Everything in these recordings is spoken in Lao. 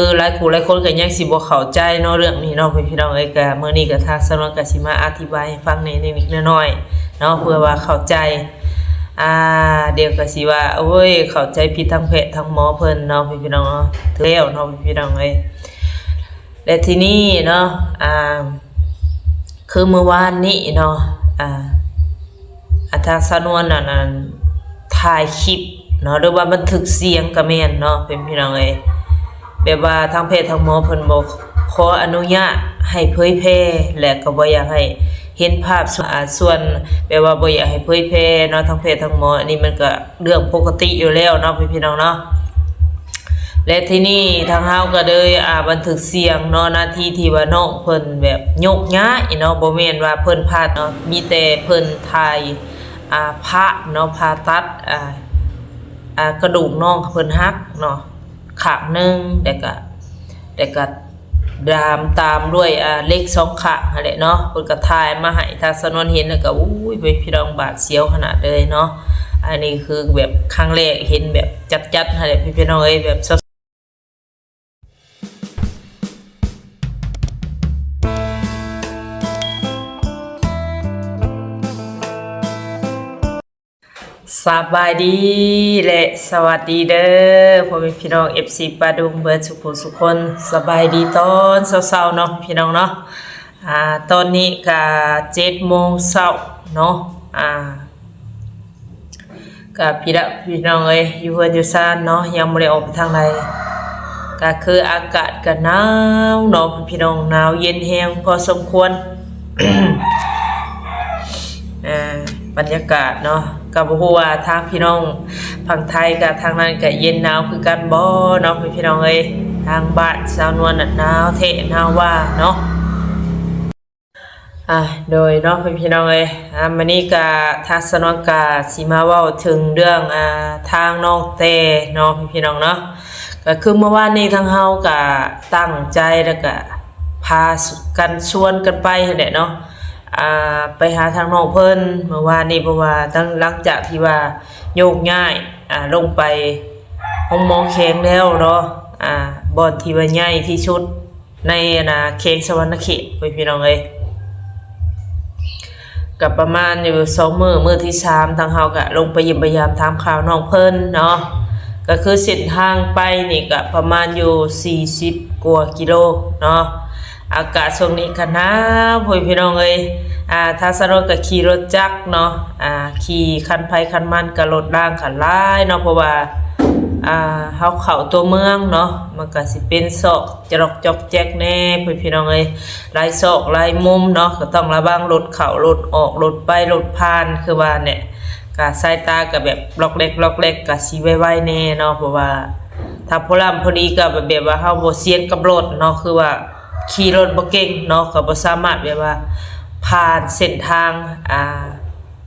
ຄືຫຼາຍຄູ່ຫຼາຍຄົນກໍຍັງຊິບໍ່ເຂົ້າໃຈເນາະ ເລື່ອງນີ້ເນາະ ພີ່ນ້ອງເອີຍ. ກໍມື້ນີ້ກໍທາງສາວນວນກໍຊິມາອະທິບາຍໃຫ້ຟັງແດ່ເລັກໆນ້ອຍໆເນາະ ເພື່ອວ່າເຂົ້າໃຈ. ອ່າ ດຽວກໍຊິວ່າ ໂອ້ຍ ເຂົ້າໃຈຜິດທາງແພດທາງໝໍເພິ່ນເນາະ ພີ່ນ້ອງເນາະ ຖືກແລ້ວເນາະ ພີ່ນ້ອງເອີຍ. ແລະ ທີນີ້ເນາະ ອ່າ ຄືມື້ວານນີ້ເນາະ ອ່າ ອ່າ ທາງສາວນວນນັ້ນ ອັນ ຖ່າຍຄລິບເນາະ ຫຼືວ່າບັນທຶກສຽງກໍແມ່ນເນາະ ເປັນ ພີ່ນ້ອງເອີຍ. ແບບວ່າທາງແພດທາງໝໍເພິ່ນບໍ່ຂໍອະນຸຍາດໃຫ້ເຜີຍແຜ່ ແລະ ກໍບໍ່ຢາກໃຫ້ເຫັນພາບ ສ່ວນ ອ່າ ສ່ວນແບບວ່າບໍ່ຢາກໃຫ້ເຜີຍແຜ່ເນາະ ທາງແພດທາງໝໍ. ອັນນີ້ມັນກໍເລື່ອງປົກກະຕິຢູ່ແລ້ວເນາະ ພີ່ນ້ອງເນາະ. ແລະ ທີນີ້ທາງເຮົາກໍເລີຍ ອ່າ ບັນທຶກສຽງເນາະ ນາທີທີ່ວ່ານ້ອງເພິ່ນແບບໂຍກຍ້າຍເນາະ ບໍ່ແມ່ນວ່າເພິ່ນຜ່າ ເນາະ ມີແຕ່ເພິ່ນຖ່າຍ ອ່າ ຜ່າເນາະ ຜ່າຕັດ ອ່າ ອ່າ ກະດູກນ້ອງເພິ່ນຫັກເນາະ ຂ້າງໜຶ່ງ ແລ້ວກະ ແລ້ວກະດາມຕາມດ້ວຍ ອ່າ ເຫຼັກສອງຂ້າງຫັ້ນແຫຼະເນາະ. ເພິ່ນກະຖ່າຍມາໃຫ້ທາງສາວນວນເຫັນ ແລ້ວກະ ໂອ້ຍ ເປັນ ພີ່ນ້ອງ ບາດສຽວຂະໜາດເລີຍເນາະ. ອັນນີ້ຄືແບບຄັ້ງແລກເຫັນແບບຈັດໆຫັ້ນແຫຼະ ພີ່ນ້ອງເອີຍ ແບບ ສະບາຍດີ ແລະ ສະຫວັດດີເດີ ພໍ່ແມ່ພີ່ນ້ອງ ເອັຟຊີ ປາດຸງ ເບິດສຸຂູສຸຄົນ. ສະບາຍດີຕອນເຊົ້າໆເນາະ ພີ່ນ້ອງເນາະ. ອ່າ ຕອນນີ້ກະເຈັດໂມງເຊົ້າເນາະ. ອ່າ ກະພີ່ລະ ພີ່ນ້ອງເອີຍ ຢູ່ເຮືອນຢູ່ຊານເນາະ ຍັງບໍ່ໄດ້ອອກໄປທາງໃດ. ກະຄືອາກາດກະໜາວເນາະ ພີ່ນ້ອງ ໜາວເຢັນແຮງພໍສົມຄວນ. ອ່າ ບັນຍາກາດເນາະ ກໍບໍ່ຮູ້ວ່າທາງພີ່ນ້ອງຝັ່ງໄທ ກັບທາງນັ້ນກໍເຢັນໜາວຄືກັນບໍ່ເນາະ ພີ່ນ້ອງເອີຍ. ທາງບ້ານສາວນວນນະ ໜາວແທ້ໜາວວ່າເນາະ. ອ່າ ໂດຍເນາະ ພີ່ນ້ອງເອີຍ ອ່າ ມື້ນີ້ກະທາງສາວນວນກະຊິມາເວົ້າເຖິງເລື່ອງ ອ່າ ທາງນ້ອງແຕ່ເນາະ ພີ່ນ້ອງເນາະ. ກໍຄືເມື່ອວານນີ້ທາງເຮົາກະຕັ້ງໃຈ ແລ້ວກະພາກັນຊວນກັນໄປຫັ້ນແຫຼະເນາະ ອ່າ ໄປຫາທາງນ້ອງເພິ່ນເມື່ອວານນີ້ ເພາະວ່າຫຼັງຈາກທີ່ວ່າໂຍກຍ້າຍ ອ່າ ລົງໄປໂຮງໝໍແຂວງແລ້ວເນາະ ອ່າ ບ່ອນທີ່ວ່າໃຫຍ່ທີ່ສຸດ ໃນ ອັນນ່າ ແຂວງສະຫວັນນະເຂດ ພີ່ນ້ອງເອີຍ. ກໍປະມານຢູ່ສອງມື້ ມື້ທີສາມ ທາງເຮົາກໍລົງໄປຢ້ຽມໄປຢາມຖາມຂ່າວນ້ອງເພິ່ນເນາະ. ກໍຄືເສັ້ນທາງໄປນີ້ກໍປະມານຢູ່ສີ່ສິບກວ່າກິໂລເນາະ. ອາກາດຊ່ວງນີ້ກໍໜາວພຸ້ນ ພີ່ນ້ອງເອີຍ. ອ່າ ທາງສາວນວນກໍຂີ່ລົດຈັກເນາະ ອ່າ ຂີ່ຄັນໃຜຄັນມັນ ກໍລົດລາງກໍຫຼາຍເນາະ ເພາະວ່າ ອ່າ ເຮົາເຂົ້າຕົວເມືອງເນາະ ມັນກໍຊິເປັນຊອກ ຈະລອກຈອກແຈກແດ່ ພີ່ນ້ອງເອີຍ ຫຼາຍຊອກຫຼາຍມຸມເນາະ ກໍຕ້ອງລະວັງລົດເຂົ້າລົດອອກ ລົດໄປລົດຜ່ານ ຄືວ່າແຫຼະ ກະສາຍຕາກະແບບລັອກແລັກລັອກແລັກ ກະຊິໄວໆແດ່ເນາະ ເພາະວ່າຖ້າພໍລຳພໍດີກະແບບວ່າເຮົາບໍ່ຊຽນກັບລົດເນາະ ຄືວ່າຂີ່ລົດບໍ່ເກັ່ງເນາະ ກະບໍ່ສາມາດແບບວ່າຜ່ານເສັ້ນທາງ ອ່າ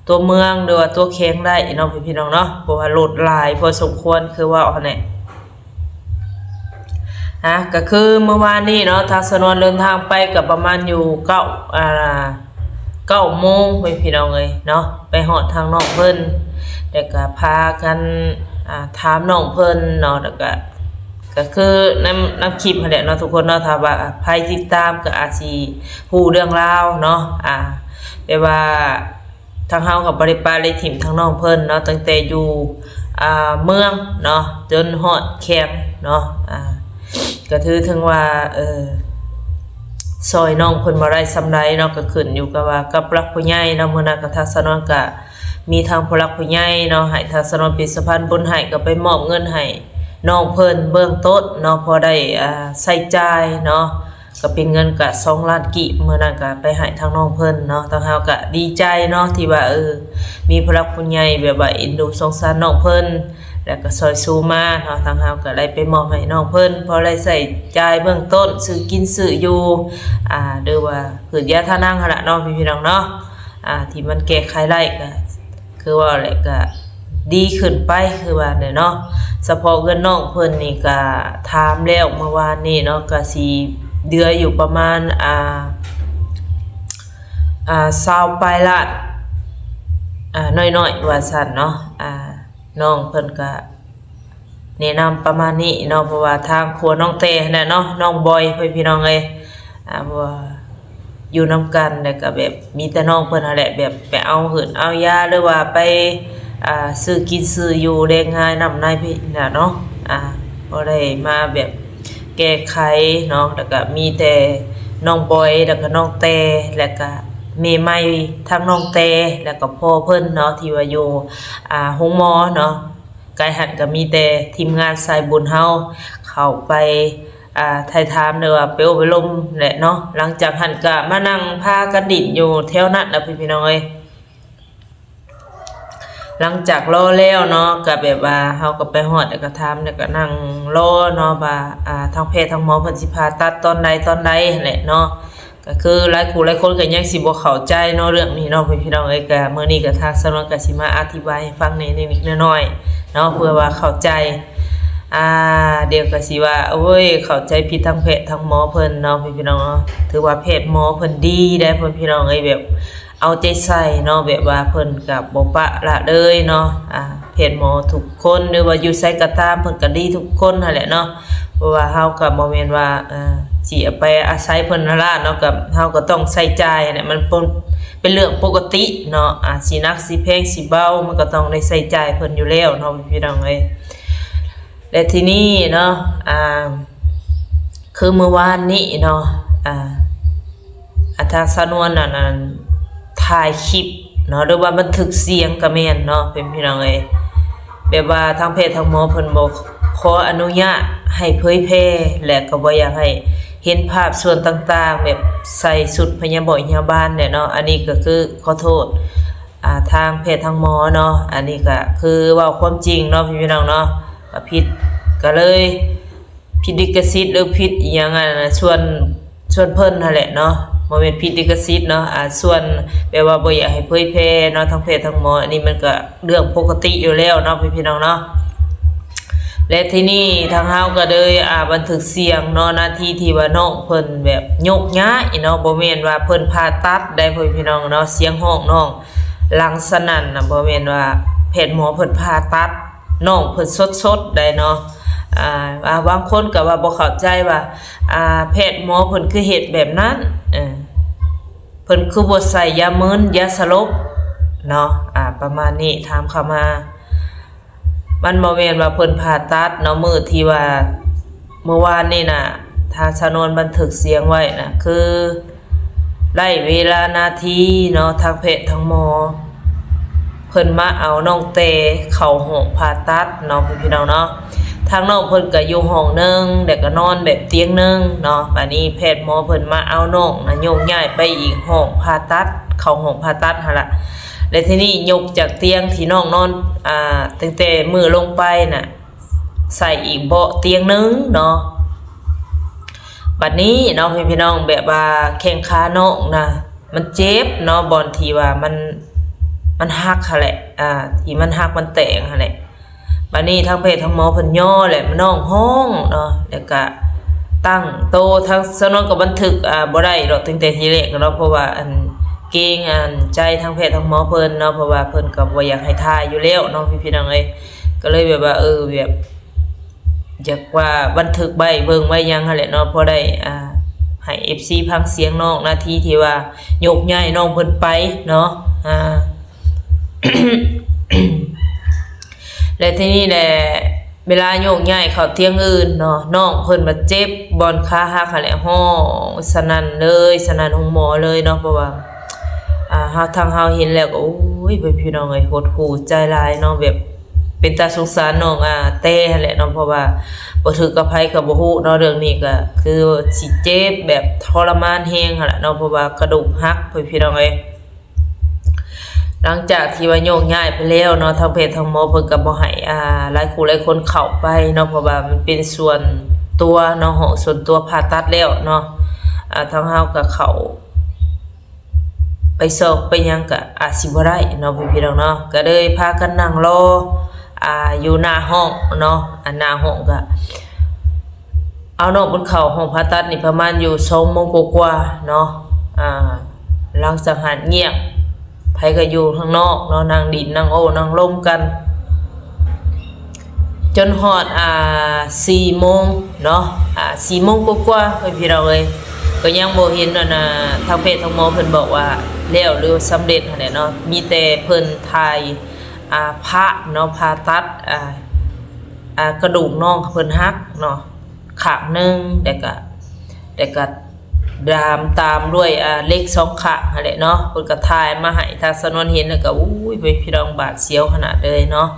ຕົວເມືອງ ຫຼືວ່າຕົວແຂວງໄດ້ເນາະ ພີ່ນ້ອງເນາະ ເພາະວ່າລົດຫຼາຍພໍສົມຄວນ ຄືເວົ້າຫັ້ນແຫຼະ. ອ່າ ກໍຄືເມື່ອວານນີ້ເນາະ ທາງສາວນວນເດີນທາງໄປກໍປະມານຢູ່ເກົ້າ ອ່າ ເກົ້າໂມງ ພີ່ນ້ອງເອີຍເນາະ ໄປຮອດທາງນ້ອງເພິ່ນ ແລ້ວກໍພາກັນ ອ່າ ຖາມນ້ອງເພິ່ນເນາະ ແລ້ວກໍ ກໍຄືນຳ ນຳຄລິບຫັ້ນແຫຼະເນາະ ທຸກຄົນເນາະ ຖ້າວ່າໃຜຕິດຕາມກໍອາດຊິຮູ້ເລື່ອງລາວເນາະ ອ່າ ແບບວ່າ ທາງເຮົາກໍບໍ່ໄດ້ປະໄດ້ຖິ້ມທາງນ້ອງເພິ່ນເນາະ ຕັ້ງແຕ່ຢູ່ ອ່າ ເມືອງເນາະ ຈົນຮອດແຂວງເນາະ ອ່າ ກໍຖືເຖິງວ່າ ເອີ ຊ່ອຍນ້ອງເພິ່ນບໍ່ໄດ້ສ່ຳໃດເນາະ ກໍຂຶ້ນຢູ່ກັບວ່າກັບຜູ້ຫຼັກຜູ້ໃຫຍ່ເນາະ. ມື້ນັ້ນກໍທາງສາວນວນກໍມີທາງຜູ້ຫຼັກຜູ້ໃຫຍ່ເນາະ ໃຫ້ທາງສາວນວນເປັນສະພານບຸນໃຫ້ ກໍໄປມອບເງິນໃຫ້ນ້ອງເພິ່ນເບື້ອງຕົ້ນເນາະ ພໍໄດ້ ອ່າ ໃຊ້ຈ່າຍເນາະ. ກໍເປັນເງິນກະສອງລ້ານກີບ ມື້ນັ້ນກະໄປໃຫ້ທາງນ້ອງເພິ່ນເນາະ. ທາງເຮົາກະດີໃຈເນາະ ທີ່ວ່າ ເອີ ມີຜູ້ຫຼັກຜູ້ໃຫຍ່ແບບວ່າເອັນດູສົງສານນ້ອງເພິ່ນ ແລ້ວກະຊ່ອຍຊູມາເນາະ. ທາງເຮົາກະໄດ້ໄປມອບໃຫ້ນ້ອງເພິ່ນ ພໍໄດ້ໃຊ້ຈ່າຍເບື້ອງຕົ້ນ ຊື້ກິນຊື້ຢູ່ ອ່າ ຫຼືວ່າພືດຢາທານັງຫັ້ນລະເນາະ ພີ່ນ້ອງເນາະ. ອ່າ ທີ່ມັນແກ້ໄຂໄດ້ກະ ຄືວ່າແຫຼະ ກະດີຂຶ້ນໄປ ຄືວ່າແຫຼະເນາະ. ສະເພາະເຮືອນນ້ອງເພິ່ນນີ້ກະຖາມແລ້ວເມື່ອວານນີ້ເນາະ ກະຊິເຫຼືອຢູ່ປະມານ ອ່າ ອ່າ ຊາວປາຍລ້ານ ອ່າ ນ້ອຍໆ ວ່າຊັ້ນເນາະ. ອ່າ ນ້ອງເພິ່ນກະ ແນະນຳປະມານນີ້ເນາະ ເພາະວ່າທາງຜົວນ້ອງແຕຫັ້ນແຫຼະເນາະ ນ້ອງບອຍ ເພື່ອນພີ່ນ້ອງເອີຍ ອ່າ ເພາະວ່າຢູ່ນຳກັນ ແລ້ວກໍແບບມີແຕ່ນ້ອງເພິ່ນຫັ້ນແຫຼະ ແບບໄປເອົາຫືດເອົາຢາ ຫຼືວ່າໄປ ອ່າ ຊື້ກິນຊື້ຢູ່ແລງງານນຳນາຍພີ້ນະເນາະ ອ່າ ບໍ່ໄດ້ມາແບບແກ້ໄຂເນາະ ແລ້ວກໍມີແຕ່ນ້ອງບອຍ ແລ້ວກໍນ້ອງແຕ ແລ້ວກໍແມ່ໃໝ່ທາງນ້ອງແຕ ແລ້ວກໍພໍ່ເພິ່ນເນາະ ທີ່ວ່າຢູ່ ອ່າ ໂຮງໝໍເນາະ. ໃກ້ຫັ້ນກໍມີແຕ່ທີມງານສາຍບຸນເຮົາເຂົ້າໄປ ອ່າ ຖ່າຍທຳ ຫຼືວ່າໄປໂອ້ໄປລົມແຫຼະເນາະ. ຫຼັງຈາກຫັ້ນກໍມານັ່ງພາກັນດິ້ນຢູ່ແຖວນັ້ນລະ ພີ່ນ້ອງເອີຍ. ຫຼັງຈາກລໍແລ້ວເນາະ ກໍແບບວ່າເຮົາກໍໄປຮອດ ແລ້ວກໍຖາມ ແລ້ວກໍນັ່ງລໍເນາະວ່າ ອ່າ ທາງແພດທາງໝໍເພິ່ນຊິຜ່າຕັດຕອນໃດຕອນໃດຫັ້ນແຫຼະເນາະ. ກໍຄືຫຼາຍຄູ່ຫຼາຍຄົນກໍຍັງຊິບໍ່ເຂົ້າໃຈເນາະເລື່ອງນີ້ເນາະ ພີ່ນ້ອງເອີຍ. ກໍມື້ນີ້ກໍທາງສາວນວນກໍຊິມາອະທິບາຍໃຫ້ຟັງແດ່ເລັກໆນ້ອຍໆເນາະ ເພື່ອວ່າເຂົ້າໃຈ ອ່າ ດຽວກໍຊິວ່າ ໂອ້ຍ ເຂົ້າໃຈຜິດທາງແພດທາງໝໍເພິ່ນເນາະ ພີ່ນ້ອງເນາະ. ຖືວ່າແພດໝໍເພິ່ນດີໄດ໋ ພີ່ນ້ອງເອີຍ ແບບເອົາໃຈໃສ່ເນາະ ແບບວ່າເພິ່ນກໍບໍ່ປະລະເລີຍເນາະ ອ່າ ແພດໝໍທຸກຄົນ ຫຼືວ່າຢູ່ໃສກໍຕາມ ເພິ່ນກໍດີທຸກຄົນຫັ້ນແຫຼະເນາະ. ເພາະວ່າເຮົາກໍບໍ່ແມ່ນວ່າ ເອີ ຊິໄປອາໄສເພິ່ນຫັ້ນລະເນາະ ກໍເຮົາກໍຕ້ອງໃຊ້ຈ່າຍຫັ້ນແຫຼະ ມັນເປັນເລື່ອງປົກກະຕິເນາະ ອ່າ ຊິໜັກຊິແພງຊິເບົາ ມັນກໍຕ້ອງໄດ້ໃຊ້ຈ່າຍເພິ່ນຢູ່ແລ້ວເນາະ ພີ່ນ້ອງເອີຍ. ແລະ ທີນີ້ເນາະ ອ່າ ຄືມື້ວານນີ້ເນາະ ອ່າ ອ່າ ທາງສາວນວນນັ້ນ ອັນ ຖ່າຍຄລິບເນາະ ຫຼືວ່າບັນທຶກສຽງກໍແມ່ນເນາະ ເພື່ອນພີ່ນ້ອງເອີຍ. ແບບວ່າທາງແພດທາງໝໍເພິ່ນບໍ່ຂໍອະນຸຍາດໃຫ້ເຜີຍແຜ່ ແລະ ກໍບໍ່ຢາກໃຫ້ເຫັນພາບສ່ວນຕ່າງໆ ແບບໃສ່ຊຸດພະຍາບໍຍພະຍາບານແຫຼະເນາະ. ອັນນີ້ກໍຄືຂໍໂທດ ອ່າ ທາງແພດທາງໝໍເນາະ ອັນນີ້ກໍຄືເວົ້າຄວາມຈິງເນາະ ພີ່ນ້ອງເນາະ. ກໍຜິດ ກໍເລີຍ ຜິດລິຂະສິດ ຫຼື ຜິດອີ່ຫຍັງ ອັນ ສ່ວນ ສ່ວນເພິ່ນຫັ້ນແຫຼະເນາະ ບໍ່ແມ່ນຜິດລິຂະສິດເນາະ ອ່າ ສ່ວນແບບວ່າບໍ່ຢາກໃຫ້ເຜີຍແຜ່ເນາະ ທາງແພດທາງໝໍ ອັນນີ້ມັນກໍເລື່ອງປົກກະຕິຢູ່ແລ້ວເນາະ ພີ່ນ້ອງເນາະ. ແລະ ທີນີ້ທາງເຮົາກໍເລີຍ ອ່າ ບັນທຶກສຽງເນາະ ນາທີທີ່ວ່ານ້ອງເພິ່ນແບບໂຍກຍ້າຍເນາະ ບໍ່ແມ່ນວ່າເພິ່ນຜ່າຕັດໄດ໋ ພີ່ນ້ອງເນາະ. ສຽງຮ້ອງນ້ອງຫຼັງສະໜັ່ນນະ ບໍ່ແມ່ນວ່າແພດໝໍເພິ່ນຜ່າຕັດ ນ້ອງເພິ່ນສົດໆໄດ໋ເນາະ. ອ່າ ບາງຄົນກໍວ່າບໍ່ເຂົ້າໃຈວ່າ ອ່າ ແພດໝໍເພິ່ນຄືເຮັດແບບນັ້ນ ເອີ ເພິ່ນຄືບໍ່ໃສ່ຢາມຶນ ຢາສະຫຼົບເນາະ ອ່າ ປະມານນີ້ ຖາມເຂົ້າມາ. ມັນບໍ່ແມ່ນວ່າເພິ່ນຜ່າຕັດເນາະ ມື້ທີ່ວ່າ ມື້ວານນີ້ນະ ທາງສາວນວນບັນທຶກສຽງໄວ້ນະ ຄືໄລ່ເວລານາທີເນາະ ທາງແພດທາງໝໍ ເພິ່ນມາເອົານ້ອງແຕເຂົ້າຫ້ອງຜ່າຕັດເນາະ ພີ່ນ້ອງເນາະ. ທາງນ້ອງເພິ່ນກໍຢູ່ຫ້ອງໜຶ່ງ ແລ້ວກໍນອນແບບຕຽງໜຶ່ງເນາະ. ບາດນີ້ແພດໝໍເພິ່ນມາເອົານ້ອງນະ ໂຍກຍ້າຍໄປອີກຫ້ອງຜ່າຕັດ ເຂົ້າຫ້ອງຜ່າຕັດຫັ້ນລະ. ແລະ ທີນີ້ຍົກຈາກຕຽງທີ່ນ້ອງນອນ ອ່າ ຕັ້ງແຕ່ມື້ລົງໄປນະ ໃສ່ອີກເບາະຕຽງໜຶ່ງເນາະ. ບາດນີ້ເນາະ ພີ່ນ້ອງ ແບບວ່າແຂ້ງຂານ້ອງນະ ມັນເຈັບເນາະ ບ່ອນທີ່ວ່າມັນ ມັນຫັກຫັ້ນແຫຼະ ອ່າ ທີ່ມັນຫັກມັນແຕກຫັ້ນແຫຼະ. ບາດນີ້ທາງແພດທາງໝໍເພິ່ນຍໍແຫຼະ ນ້ອງຮ້ອງເນາະ ແລ້ວກະຕັ້ງໂຕ ທາງສາວນວນກໍບັນທຶກ ອ່າ ບໍ່ໄດ້ດອກຕັ້ງແຕ່ທີແລກເນາະ ເພາະວ່າ ອັນ ເກງ ອັນ ໃຈທາງແພດທາງໝໍເພິ່ນເນາະ ເພາະວ່າເພິ່ນກໍບໍ່ຢາກໃຫ້ຖ່າຍຢູ່ແລ້ວເນາະ ພີ່ນ້ອງເອີຍ. ກໍເລີຍແບບວ່າ ເອີ ແບບ ຢາກວ່າບັນທຶກໄວ້ເບິ່ງໄວ້ຫຍັງຫັ້ນແຫຼະເນາະ ພໍໄດ້ ອ່າ ໃຫ້ເອັຟຊີຟັງສຽງນ້ອງນາທີທີ່ວ່າໂຍກຍ້າຍນ້ອງເພິ່ນໄປເນາະ ອ່າ ແລະ ທີນີ້ແຫຼະ ເວລາໂຍກຍ້າຍເຂົ້າຕຽງອື່ນເນາະ ນ້ອງເພິ່ນບາດເຈັບບ່ອນຂາຫັກຫັ້ນແຫຼະ ຮ້ອງສະໜັ່ນເລີຍ ສະໜັ່ນໂຮງໝໍເລີຍເນາະ ເພາະວ່າ ອ່າ ເຮົາ ທາງເຮົາເຫັນແລ້ວກໍ ໂອ້ຍ ເພິ່ນ ພີ່ນ້ອງເອີຍ ຫົດຫູ່ໃຈຫຼາຍເນາະ ແບບ ເປັນຕາສົງສານນ້ອງ ອ່າ ແຕຫັ້ນແຫຼະເນາະ ເພາະວ່າບໍ່ຖືກກັບໃຜກໍບໍ່ຮູ້ເນາະ ເລື່ອງນີ້ກໍຄືຊິເຈັບແບບທໍລະມານແຮງຫັ້ນລະເນາະ ເພາະວ່າກະດູກຫັກ ເພື່ອນພີ່ນ້ອງເອີຍ. ຫຼັງຈາກທີ່ວ່າໂຍກຍ້າຍໄປແລ້ວເນາະ ທາງແພດທາງໝໍເພິ່ນກໍບໍ່ໃຫ້ ອ່າ ຫຼາຍຄູ່ຫຼາຍຄົນເຂົ້າໄປເນາະ ເພາະວ່າມັນເປັນສ່ວນຕົວເນາະ ຫ້ອງສ່ວນຕົວຜ່າຕັດແລ້ວເນາະ ອ່າ ທາງເຮົາກໍເຂົ້າ ໄປຊອກໄປຫຍັງກະອາດຊິບໍ່ໄດ້ເນາະ ພີ່ນ້ອງເນາະ ກະເລີຍພາກັນນັ່ງລໍ ອ່າ ຢູ່ໜ້າຫ້ອງເນາະ ອັນໜ້າຫ້ອງກະເອົານ້ອງເພິ່ນເຂົ້າຫ້ອງຜ່າຕັດນີ້ປະມານຢູ່ສອງໂມງກວ່າໆເນາະ ອ່າ ຫຼັງຈາກຫັ້ນງຽບ ໃຜກໍຢູ່ຂ້າງນອກເນາະ ນັ່ງດິ້ນນັ່ງໂອ້ນັ່ງລົມກັນ. ຈົນຮອດ ອ່າ ສີ່ໂມງເນາະ ອ່າ ສີ່ໂມງກວ່າໆ ເອີຍ ພີ່ນ້ອງເອີຍ ກໍຍັງບໍ່ເຫັນ ອັນນ່າ ທາງແພດທາງໝໍເພິ່ນບອກວ່າແລ້ວ ຫຼືວ່າສຳເລັດຫັ້ນແຫຼະເນາະ ມີແຕ່ເພິ່ນຖ່າຍ ອ່າ ພະເນາະ ຜ່າຕັດ ອ່າ ອ່າ ກະດູກນ້ອງເພິ່ນຫັກເນາະ ຂ້າງໜຶ່ງ ແລ້ວກະ ແລ້ວກະດາມຕາມດ້ວຍ ອ່າ ເຫຼັກສອງຂ້າງຫັ້ນແຫຼະເນາະ ເພິ່ນກະຖ່າຍມາໃຫ້ທາງສາວນວນເຫັນ ແລ້ວກະ ໂອ້ຍ ເປັນ ພີ່ນ້ອງ ບາດສຽວຂະໜາດເລີຍເນາະ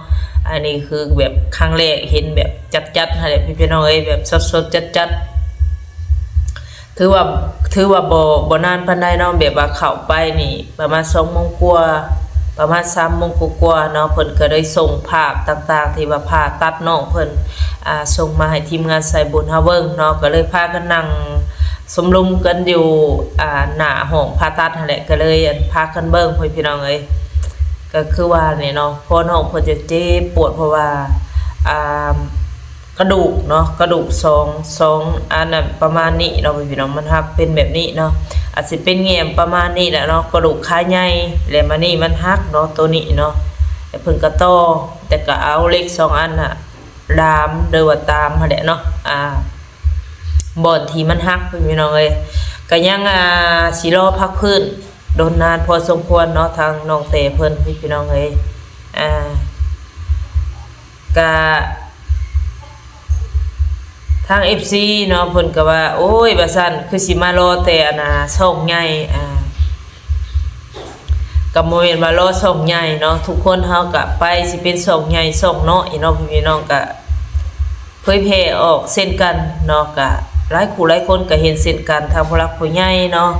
ອັນນີ້ຄືແບບຄັ້ງແລກເຫັນແບບຈັດໆ ຫັ້ນແຫຼະ ພີ່ນ້ອງເອີຍ ແບບສົດໆ ຈັດໆ ຖືວ່າ ຖືວ່າບໍ່ ບໍ່ນານປານໃດເນາະ ແບບວ່າເຂົ້າໄປນີ້ປະມານສອງໂມງກວ່າ ປະມານສາມໂມງກວ່າໆ ເນາະ ເພິ່ນກໍໄດ້ສົ່ງພາບຕ່າງໆ ທີ່ວ່າຜ່າຕັດນ້ອງເພິ່ນ ອ່າ ສົ່ງມາໃຫ້ທີມງານສາຍບຸນເຮົາເບິ່ງເນາະ ກໍເລີຍພາກັນນັ່ງຊຸມນຸມກັນຢູ່ ອ່າ ໜ້າຫ້ອງຜ່າຕັດຫັ້ນແຫຼະ ກໍເລີຍ ອັນ ພາກັນເບິ່ງ ພໍ່ແມ່ພີ່ນ້ອງເອີຍ ກໍຄືວ່ານີ້ເນາະ ພໍ່ນ້ອງເພິ່ນຈະເຈັບປວດ ເພາະວ່າ ອ່າ ກະດູກເນາະ ກະດູກສອງ ສອງອັນນັ້ນປະມານນີ້ເນາະ ພີ່ນ້ອງ ມັນຫັກເປັນແບບນີ້ເນາະ ອາດຊິເປັນແຫງມປະມານນີ້ແຫຼະເນາະ ກະດູກຂາໃຫຍ່ ແລະມານີ້ມັນຫັກເນາະ ໂຕນີ້ເນາະ ແລະເພິ່ນກະຕໍ່ ແຕ່ກະເອົາເຫຼັກສອງອັນນະດາມ ຫຼືວ່າຕາມຫັ້ນແຫຼະເນາະ ອ່າ ບ່ອນທີ່ມັນຫັກ ພີ່ນ້ອງເອີຍ ກະຍັງ ອ່າ ຊິລໍພັກຟື້ນດົນນານພໍສົມຄວນເນາະ ທາງນ້ອງແຕເພິ່ນ ພີ່ນ້ອງເອີຍ ອ່າ ກະທາງເອັຟຊີເນາະ ເພິ່ນກະວ່າ ໂອ້ຍ ວ່າຊັ້ນ ຄືຊິມາລໍແຕ່ອັນນ່າຊ່ອງໃຫຍ່ ອ່າ ກະບໍ່ແມ່ນວ່າລໍຊ່ອງໃຫຍ່ເນາະ ທຸກຄົນເຮົາກະໄປ ຊິເປັນຊ່ອງໃຫຍ່ຊ່ອງນ້ອຍເນາະ ພີ່ນ້ອງ ກະເຜີຍແຜ່ອອກເຊັ່ນກັນເນາະ ກະຫຼາຍຄູ່ຫຼາຍຄົນກະເຫັນເຊັ່ນກັນ ທາງຜູ້ຫຼັກຜູ້ໃຫຍ່ເນາະ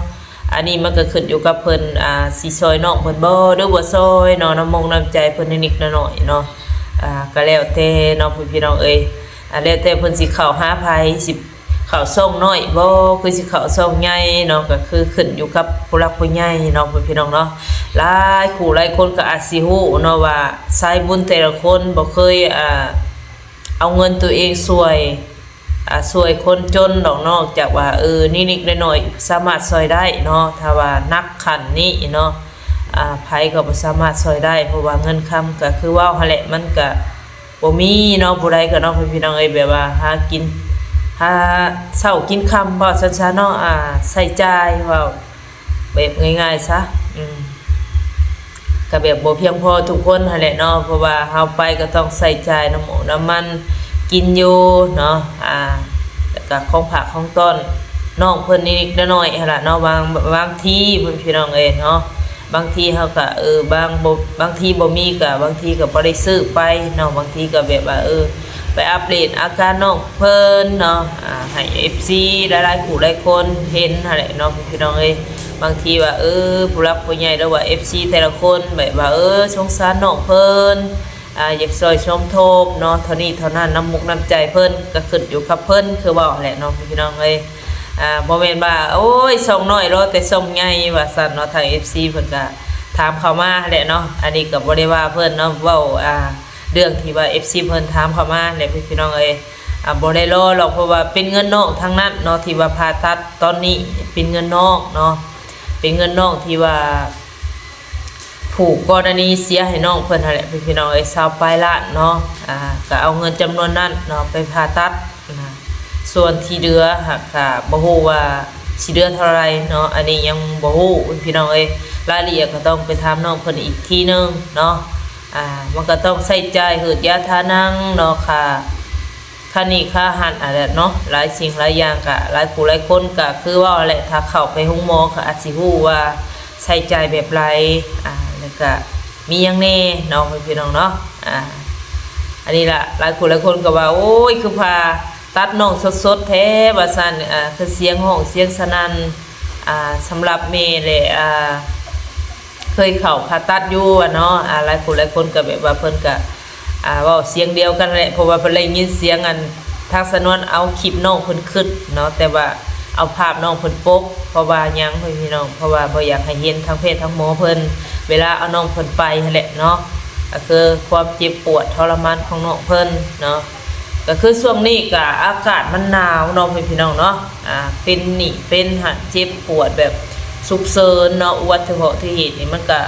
ອັນນີ້ມັນກໍຂຶ້ນຢູ່ກັບເພິ່ນ ອ່າ ຊິຊ່ອຍນ້ອງເພິ່ນບໍ່ ຫຼືບໍ່ຊ່ອຍເນາະ ນ້ຳມົກນ້ຳໃຈເພິ່ນນິດໆໜ້ອຍໆເນາະ ອ່າ ກໍແລ້ວແຕ່ເນາະ ພີ່ນ້ອງເອີຍ ອ່າ ແລ້ວແຕ່ເພິ່ນຊິເຂົ້າຫາໃຜ ຊິເຂົ້າຊ່ອງນ້ອຍບໍ່ ຄືຊິເຂົ້າຊ່ອງໃຫຍ່ເນາະ ກໍຄືຂຶ້ນຢູ່ກັບຜູ້ຫຼັກຜູ້ໃຫຍ່ເນາະ ພີ່ນ້ອງເນາະ ຫຼາຍຄູ່ຫຼາຍຄົນກໍອາດຊິຮູ້ເນາະວ່າ ສາຍບຸນແຕ່ລະຄົນບໍ່ເຄີຍ ອ່າ ເອົາເງິນໂຕເອງຊ່ວຍ ອ່າ ຊ່ວຍຄົນຈົນດອກ ນອກຈາກວ່າ ເອີ ນິດໆໜ້ອຍໆ ສາມາດຊ່ອຍໄດ້ເນາະ ຖ້າວ່າໜັກຂັ້ນນີ້ເນາະ ອ່າ ໃຜກໍບໍ່ສາມາດຊ່ອຍໄດ້ ເພາະວ່າເງິນຄຳກໍຄືເວົ້າຫັ້ນແຫຼະ ມັນກໍບໍ່ມີເນາະ ຜູ້ໃດກໍເນາະ ພີ່ນ້ອງເອີຍ ແບບວ່າຫາກິນ ຫາເຊົ້າກິນຄ່ຳ ເວົ້າຊັ້ນຊະເນາະ ອ່າ ໃຊ້ຈ່າຍ ເວົ້າ ແບບງ່າຍໆຊະ ອືມ ກະແບບບໍ່ພຽງພໍທຸກຄົນຫັ້ນແຫຼະເນາະ ເພາະວ່າເຮົາໄປກໍຕ້ອງໃຊ້ຈ່າຍນ້ຳໝູກນ້ຳມັນກິນຢູ່ເນາະ ອ່າ ແລ້ວກະຂອງຝາກຂອງຕ້ອນນ້ອງເພິ່ນນິດໆໜ້ອຍໆຫັ້ນລະເນາະ ບາງ ບາງທີ ພີ່ນ້ອງເອີຍເນາະ ບາງທີເຮົາກະ ເອີ ບາງ ບໍ່ ບາງທີບໍ່ມີກະ ບາງທີກະບໍ່ໄດ້ຊື້ໄປເນາະ ບາງທີກະແບບວ່າ ເອີ ໄປອັບເດດອາການນ້ອງເພິ່ນເນາະ ອ່າ ໃຫ້ເອັຟຊີຫຼາຍໆຄູ່ຫຼາຍຄົນເຫັນຫັ້ນແຫຼະເນາະ ພີ່ນ້ອງເອີຍ ບາງທີວ່າ ເອີ ຜູ້ຫຼັກຜູ້ໃຫຍ່ ຫຼືວ່າເອັຟຊີແຕ່ລະຄົນ ແບບວ່າ ເອີ ສົງສານນ້ອງເພິ່ນ ອ່າ ຢາກຊ່ອຍສົມທົບເນາະ ເທົ່ານີ້ເທົ່ານັ້ນ ນ້ຳມຸກນ້ຳໃຈເພິ່ນ ກໍຂຶ້ນຢູ່ກັບເພິ່ນ ຄືເວົ້າຫັ້ນແຫຼະເນາະ ພີ່ນ້ອງເອີຍ ອ່າ ບໍ່ແມ່ນວ່າ ໂອ້ຍ ຊ່ອງນ້ອຍລໍແຕ່ຊ່ອງໃຫຍ່ ວ່າຊັ້ນເນາະ ທາງເອັຟຊີເພິ່ນກໍຖາມເຂົ້າມາຫັ້ນແຫຼະເນາະ ອັນນີ້ກໍບໍ່ໄດ້ວ່າເພິ່ນເນາະ ເວົ້າ ອ່າ ເລື່ອງທີ່ວ່າເອັຟຊີເພິ່ນຖາມເຂົ້າມາແຫຼະ ພີ່ນ້ອງເອີຍ ອ່າ ບໍ່ໄດ້ລໍຫຼອກ ເພາະວ່າເປັນເງິນນ້ອງທັງນັ້ນເນາະ ທີ່ວ່າຜ່າຕັດຕອນນີ້ ເປັນເງິນນ້ອງເນາະ ເປັນເງິນນ້ອງທີ່ວ່າຜູ້ກໍລະນີເສຍໃຫ້ນ້ອງເພິ່ນຫັ້ນແຫຼະ ພີ່ນ້ອງເອີຍ ຊາວປາຍລ້ານເນາະ ອ່າ ກໍເອົາເງິນຈຳນວນນັ້ນເນາະ ໄປຜ່າຕັດນະ ສ່ວນທີ່ເຫຼືອຫາກກໍບໍ່ຮູ້ວ່າຊິເຫຼືອເທົ່າໃດເນາະ ອັນນີ້ຍັງບໍ່ຮູ້ ພີ່ນ້ອງເອີຍ ລາຍລະອຽດກໍຕ້ອງໄປຖາມນ້ອງເພິ່ນອີກທີໜຶ່ງເນາະ ອ່າ ມັນກໍຕ້ອງໃຊ້ຈ່າຍ ຫືດຢາທານັງເນາະ ຄ່າ ຄ່ານີ້ຄ່າຫັ້ນ ອັນນັ້ນເນາະ ຫຼາຍສິ່ງຫຼາຍຢ່າງ ກະຫຼາຍຜູ້ຫຼາຍຄົນ ກະຄືເວົ້າແຫຼະ ຖ້າເຂົ້າໄປໂຮງໝໍ ກໍອາດຊິຮູ້ວ່າໃຊ້ຈ່າຍແບບໃດ ອ່າ ແລ້ວກະມີຫຍັງແດ່ເນາະ ພີ່ນ້ອງເນາະ ອ່າ ອັນນີ້ລະ ຫຼາຍຜູ້ຫຼາຍຄົນກໍວ່າ ໂອ້ຍ ຄືຜ່າຕັດນ້ອງສົດໆແທ້ ວ່າຊັ້ນ ອ່າ ຄືສຽງຮ້ອງສຽງສະໜັ່ນ ອ່າ ສຳລັບແມ່ແຫຼະ ອ່າ ເຄີຍເຂົ້າຜ່າຕັດຢູ່ ອ່າ ເນາະ ອ່າ ຫຼາຍຜູ້ຫຼາຍຄົນກໍແບບວ່າເພິ່ນກໍ ອ່າ ເວົ້າສຽງດຽວກັນແຫຼະ ເພາະວ່າເພິ່ນໄດ້ຍິນສຽງ ອັນ ທາງສາວນວນເອົາຄລິບນ້ອງເພິ່ນຂຶ້ນເນາະ ແຕ່ວ່າເອົາພາບນ້ອງເພິ່ນປົກ ເພາະວ່າຫຍັງ ພີ່ນ້ອງ ເພາະວ່າບໍ່ຢາກໃຫ້ເຫັນທາງແພດທາງໝໍເພິ່ນ ເວລາເອົານ້ອງເພິ່ນໄປຫັ້ນແຫຼະເນາະ ກໍຄືຄວາມເຈັບປວດທໍລະມານຂອງນ້ອງເພິ່ນເນາະ ກໍຄືຊ່ວງນີ້ກໍອາກາດມັນໜາວເນາະ ພີ່ນ້ອງເນາະ ອ່າ ເປັນນີ້ເປັນຫັ້ນ ເຈັບປວດແບບສຸກເສີນເນາະ ອຸບັດຕິເຫດນີ້ມັນກະ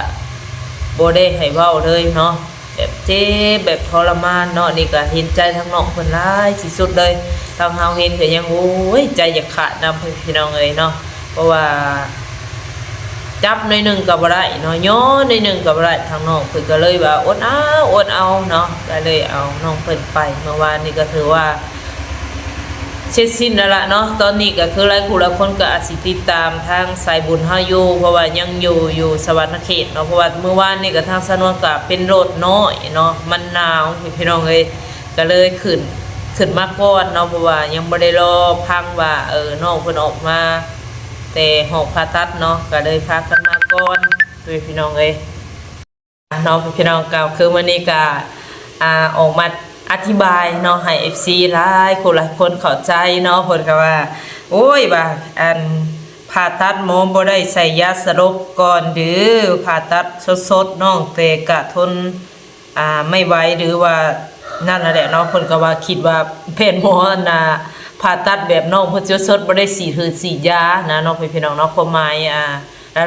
ບໍ່ໄດ້ໃຫ້ເວົ້າເລີຍເນາະ ບບເຈັບແບບທໍລະມານເນາະ. ນີ້ກໍເຫັນໃຈທາງນ້ອງເພິ່ນຫຼາຍທີ່ສຸດເລີຍ. ທາງເຮົາເຫັນກໍຍັງ ໂອ້ຍ ໃຈຢາກຂາດນຳ ພີ່ນ້ອງເອີຍເນາະ. ເພາະວ່າຈັບໜ້ອຍໜຶ່ງກໍບໍ່ໄດ້ເນາະ, ຍໍໜ້ອຍໜຶ່ງກໍບໍ່ໄດ້. ທາງນ້ອງເພິ່ນກໍເລີຍວ່າອົດເອົາ ອົດເອົາເນາະ, ກໍເລີຍເອົານ້ອງເພິ່ນໄປ. ເມື່ອວານນີ້ກໍຖືວ່າ ເສັດສິ້ນແລ້ວລະເນາະ. ຕອນນີ້ກໍຄືຫຼາຍຄູ່ຫຼາຍຄົນກໍອາດຊິຕິດຕາມທາງສາຍບຸນເຮົາຢູ່ ເພາະວ່າຍັງຢູ່ ຢູ່ສະຫວັນນະເຂດເນາະ. ເພາະວ່າມື້ວານນີ້ກໍທາງສາວນວນກໍເປັນໂລດນ້ອຍເນາະ, ມັນໜາວ ພີ່ນ້ອງເອີຍ, ກໍເລີຍຂຶ້ນ ຂຶ້ນມາກ່ອນເນາະ. ເພາະວ່າຍັງບໍ່ໄດ້ລໍຟັງວ່າ ເອີ ນ້ອງເພິ່ນອອກມາແຕ່ຫ້ອງຜ່າຕັດເນາະ, ກໍເລີຍພາກັນມາກ່ອນ ພີ່ນ້ອງເອີຍ. ເນາະ ພີ່ນ້ອງ, ກໍຄືມື້ນີ້ກໍ ອ່າ ອອກມາອະທິບາຍເນາະ ໃຫ້ເອັຟຊີຫຼາຍຄູ່ຫຼາຍຄົນເຂົ້າໃຈເນາະ. ເພິ່ນກໍວ່າ ໂອ້ຍ ວ່າ ອັນ ຜ່າຕັດໝໍບໍ່ໄດ້ໃສ່ຢາສະຫຼົບກ່ອນເດີ, ຜ່າຕັດສົດໆ ນ້ອງແຕ່ກະທົນ ອ່າ ໄມ່ໄຫວ ຫຼືວ່ານັ້ນລະແຫຼະເນາະ. ເພິ່ນກໍວ່າຄິດວ່າແພດໝໍ ອັນນ່າ ຜ່າຕັດແບບນ້ອງເພິ່ນສົດໆ ບໍ່ໄດ້ສີດຫືດສີດຢານະເນາະ ພີ່ນ້ອງເນາະ. ຄວາມໝາຍ ອ່າ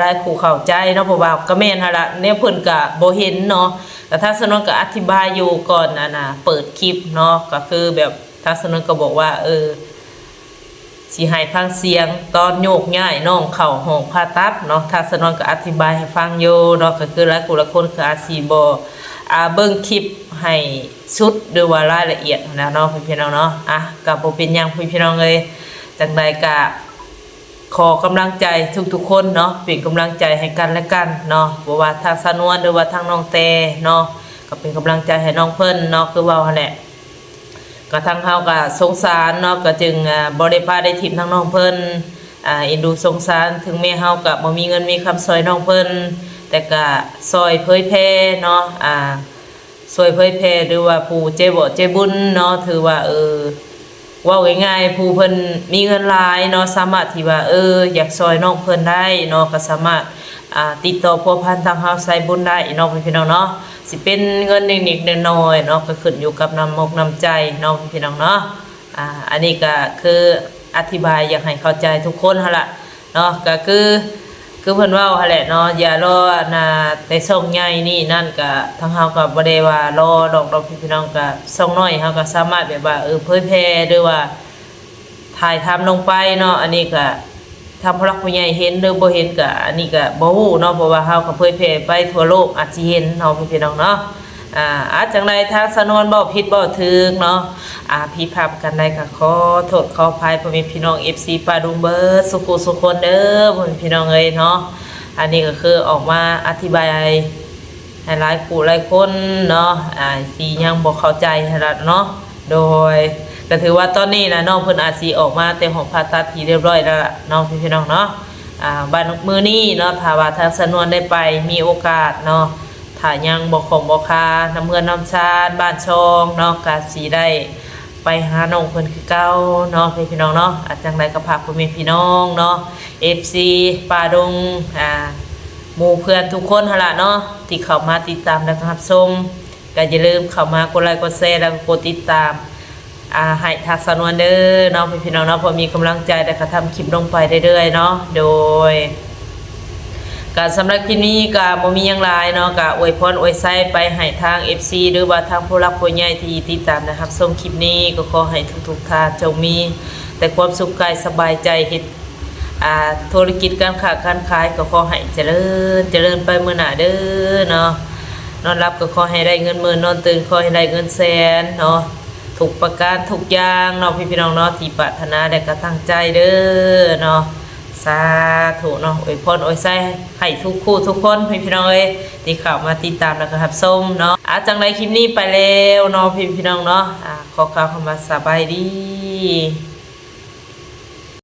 ຫຼາຍໆຄູ່ເຂົ້າໃຈເນາະ, ເພາະວ່າກໍແມ່ນຫັ້ນລະ ແນວເພິ່ນກໍບໍ່ເຫັນເນາະ. ກໍທາງສາວນວນກໍອະທິບາຍຢູ່ກ່ອນ ອັນນ່າ ເປີດຄລິບເນາະ, ກໍຄືແບບທາງສາວນວນກໍບອກວ່າ ເອີ ຊິໃຫ້ຟັງສຽງຕອນໂຍກຍ້າຍນ້ອງເຂົ້າຫ້ອງຜ່າຕັດເນາະ. ທາງສາວນວນກໍອະທິບາຍໃຫ້ຟັງຢູ່ເນາະ, ກໍຄືຫຼາຍຄູ່ຫຼາຍຄົນກໍອາດຊິບໍ່ ອ່າ ເບິ່ງຄລິບໃຫ້ສຸດ ຫຼືວ່າລາຍລະອຽດຫັ້ນນະເນາະ ພີ່ນ້ອງເນາະ. ອ່ະ ກໍບໍ່ເປັນຫຍັງ ພີ່ນ້ອງເອີຍ, ຈັ່ງໃດກໍ ຂໍກຳລັງໃຈທຸກໆຄົນເນາະ, ເປັນກຳລັງໃຈໃຫ້ກັນແລະກັນເນາະ. ບໍ່ວ່າທາງສາວນວນ ຫຼືວ່າທາງນ້ອງແຕ່ເນາະ, ກໍເປັນກຳລັງໃຈໃຫ້ນ້ອງເພິ່ນເນາະ. ຄືເວົ້າຫັ້ນແຫຼະ, ກໍທາງເຮົາກໍສົງສານເນາະ, ກໍຈຶ່ງ ອ່າ ບໍ່ໄດ້ປະໄດ້ຖິ້ມທາງນ້ອງເພິ່ນ, ອ່າ ເອັນດູສົງສານ. ເຖິງແມ້ເຮົາກໍບໍ່ມີເງິນມີຄຳຊ່ອຍນ້ອງເພິ່ນ, ແຕ່ກໍຊ່ອຍເຜີຍແຜ່ເນາະ, ອ່າ ຊ່ວຍເຜີຍແຜ່ ຫຼືວ່າຜູ້ໃຈເບາະໃຈບຸນເນາະ, ຖືວ່າ ເອີ ເວົ້າງ່າຍໆ ຜູ້ເພິ່ນມີເງິນຫຼາຍເນາະ, ສາມາດທີ່ວ່າ ເອີ ຢາກຊ່ອຍນ້ອງເພິ່ນໄດ້ເນາະ, ກໍສາມາດ ອ່າ ຕິດຕໍ່ພົວພັນທາງເຮົາສາຍບຸນໄດ້ເນາະ ພີ່ນ້ອງເນາະ. ຊິເປັນເງິນເລັກໆນ້ອຍໆເນາະ, ກໍຂຶ້ນຢູ່ກັບນ້ຳອົກນ້ຳໃຈເນາະ ພີ່ນ້ອງເນາະ. ອ່າ ອັນນີ້ກໍຄືອະທິບາຍຢາກໃຫ້ເຂົ້າໃຈທຸກຄົນຫັ້ນລະ ເນາະ. ກໍຄື ຄືເພິ່ນເວົ້າຫັ້ນແຫຼະເນາະ, ຢ່າລໍ ອັນນ່າ ແຕ່ຊ່ອງໃຫຍ່ນີ້ນັ້ນ, ກໍທາງເຮົາກໍບໍ່ໄດ້ວ່າລໍດອກເນາະ ພີ່ນ້ອງ. ກໍຊ່ອງນ້ອຍເຮົາກໍສາມາດແບບວ່າ ເອີ ເຜີຍແຜ່ ຫຼືວ່າຖ່າຍທຳລົງໄປເນາະ. ອັນນີ້ກໍທາງຜູ້ຫຼັກຜູ້ໃຫຍ່ເຫັນ ຫຼືບໍ່ເຫັນ ກໍອັນນີ້ກໍບໍ່ຮູ້ເນາະ, ເພາະວ່າເຮົາກໍເຜີຍແຜ່ໄປທົ່ວໂລກ ອາດຊິເຫັນເນາະ ພີ່ນ້ອງເນາະ. ອ່າ ອາ ຈັ່ງໃດທາງສາວນວນເວົ້າຜິດເວົ້າຖືກເນາະ, ອ່າ ຜິດພາດປະການໃດກໍຂໍໂທດຂໍອະໄພພໍ່ແມ່ພີ່ນ້ອງ ເອັຟຊີ ປ້າລຸງເບິດສູ່ຄູ່ສູ່ຄົນເດີ ພໍ່ແມ່ພີ່ນ້ອງເອີຍເນາະ. ອັນນີ້ກໍຄືອອກມາອະທິບາຍໃຫ້ຫຼາຍຄູ່ຫຼາຍຄົນເນາະ, ອ່າ ທີ່ຍັງບໍ່ເຂົ້າໃຈຫັ້ນລະເນາະ. ໂດຍ ກໍຖືວ່າຕອນນີ້ນະ ນ້ອງເພິ່ນອາດຊິອອກມາແຕ່ຫ້ອງຜ່າຕັດທີ່ຮຽບຮ້ອຍແລ້ວລະເນາະ ພີ່ນ້ອງເນາະ. ອ່າ ບັດມື້ນີ້ເນາະ ຖ້າວ່າທາງສາວນວນໄດ້ໄປ ມີໂອກາດເນາະ, ຖ້າຍັງບໍ່ຂ້ອງບໍ່ຄານຳເຮືອນນຳຊານບ້ານຊ່ອງເນາະ, ກະຊິໄດ້ໄປຫານ້ອງເພິ່ນຄືເກົ່າເນາະ ພີ່ນ້ອງເນາະ. ອາ ຈັ່ງໃດກໍຝາກພໍ່ແມ່ພີ່ນ້ອງເນາະ ເອັຟຊີ ປ້າລຸງ ອ່າ ໝູ່ເພື່ອນທຸກຄົນຫັ້ນລະເນາະ ທີ່ເຂົ້າມາຕິດຕາມ ແລະ ຮັບຊົມ, ກໍຢ່າລືມເຂົ້າມາກົດໄລກົດແຊ ແລ້ວກໍກົດຕິດຕາມ ອ່າ ໃຫ້ທາງສາວນວນເດີເນາະ ພີ່ນ້ອງເນາະ, ເພື່ອມີກຳລັງໃຈ ແລະ ກະທຳຄລິບລົງໄປເລື້ອຍໆເນາະ. ໂດຍ ກະສຳລັບຄລິບນີ້ກະບໍ່ມີຫຍັງຫຼາຍເນາະ, ກະອວຍພອນອວຍໄຊໄປໃຫ້ທາງເອັຟຊີ ຫຼືວ່າທາງຜູ້ຫຼັກຜູ້ໃຫຍ່ທີ່ຕິດຕາມ ແລະ ຮັບຊົມຄລິບນີ້. ກໍຂໍໃຫ້ທຸກໆທ່ານຈົ່ງມີແຕ່ຄວາມສຸກກາຍສະບາຍໃຈ, ເຮັດ ອ່າ ທຸລະກິດການຄ້າການຂາຍກໍຂໍໃຫ້ຈະເລີນ ຈະເລີນໄປມື້ໜ້າເດີເນາະ. ນອນຫຼັບກໍຂໍໃຫ້ໄດ້ເງິນໝື່ນ, ນອນຕື່ນຂໍໃຫ້ໄດ້ເງິນແສນເນາະ, ທຸກປະການທຸກຢ່າງເນາະ ພີ່ນ້ອງເນາະ, ທີ່ປາດຖະໜາ ແລະ ກໍຕັ້ງໃຈເດີເນາະ. ສາທຸເນາະ, ອວຍພອນອວຍໄຊໃຫ້ທຸກຄູ່ທຸກຄົນ ພີ່ນ້ອງເອີຍ ທີ່ເຂົ້າມາຕິດຕາມ ແລະ ກໍຮັບຊົມເນາະ. ອາ ຈັ່ງໃດຄລິບນີ້ໄປແລ້ວເນາະ ພີ່ນ້ອງເນາະ, ອາ ຂໍກ່າວຄຳວ່າສະບາຍດີ.